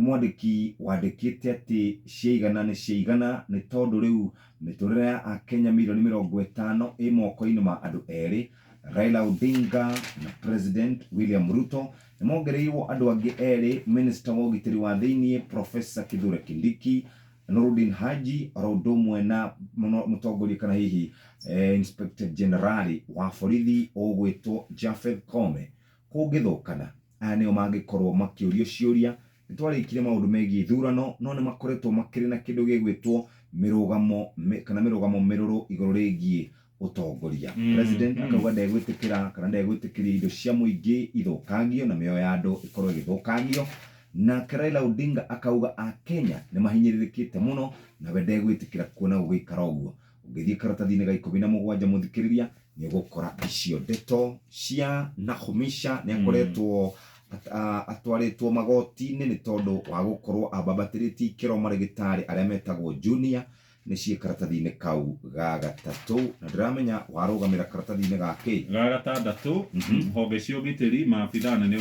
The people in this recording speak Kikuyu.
Mwandĩki wandĩkĩte atĩ ciaigana nĩ ciaigana nĩ tondũ rĩu mĩtũrĩre ya Akenya mirioni 50 ĩ moko-inĩ ma andũ erĩ, Raila Odinga na President William Ruto. Nĩ mongereirwo andũ angĩ erĩ, Minister wa ũgitĩri wa thĩiniĩ Professor Kithure Kindiki, Nurudin Haji oro ũndũ ũmwe na mũtongoria kana hihi Inspector General wa borithi ũgwĩtwo Japheth Koome. Kũngĩthũkana, aya nĩo mangĩkorwo makĩũrio ciũria. Nĩ twarĩkire maũndũ megiĩ ithurano, no nĩ makoretwo makĩrĩ na kĩndũ gĩgwĩtwo mĩrũgamo kana mĩrũgamo mĩrũrũ igũrũ rĩgiĩ ũtongoria. President akauga ndegwĩtĩkĩra kana ndegwĩtĩkĩria indo cia mũingĩ ithũkangio na mĩoyo ya andũ ĩkorwo ĩgĩthũkangio. Nake Raila Odinga akauga Akenya nĩ mahinyĩrĩrĩkĩte mũno nawe ndegwĩtĩkĩra kuona gũgĩikara ũguo. Ũngĩthiĩ karatathi-inĩ ga 17 mũthikĩrĩria, nĩ ũgũkora icio ndeto cia Nakhumisha. Nĩ akoretwo atwarĩtwo magoti-inĩ nĩ tondũ wa gũkorwo ambambatĩrĩtie ikĩro marĩgĩtarĩ arĩa metagwo junior, nĩ ciĩ karatathi-inĩ kau ga gatatũ, na ndĩramenya warũgamĩra karatathi-inĩ ga kĩ? Ga gatandatũ, honge cia ũgitĩri, maabithaa anene.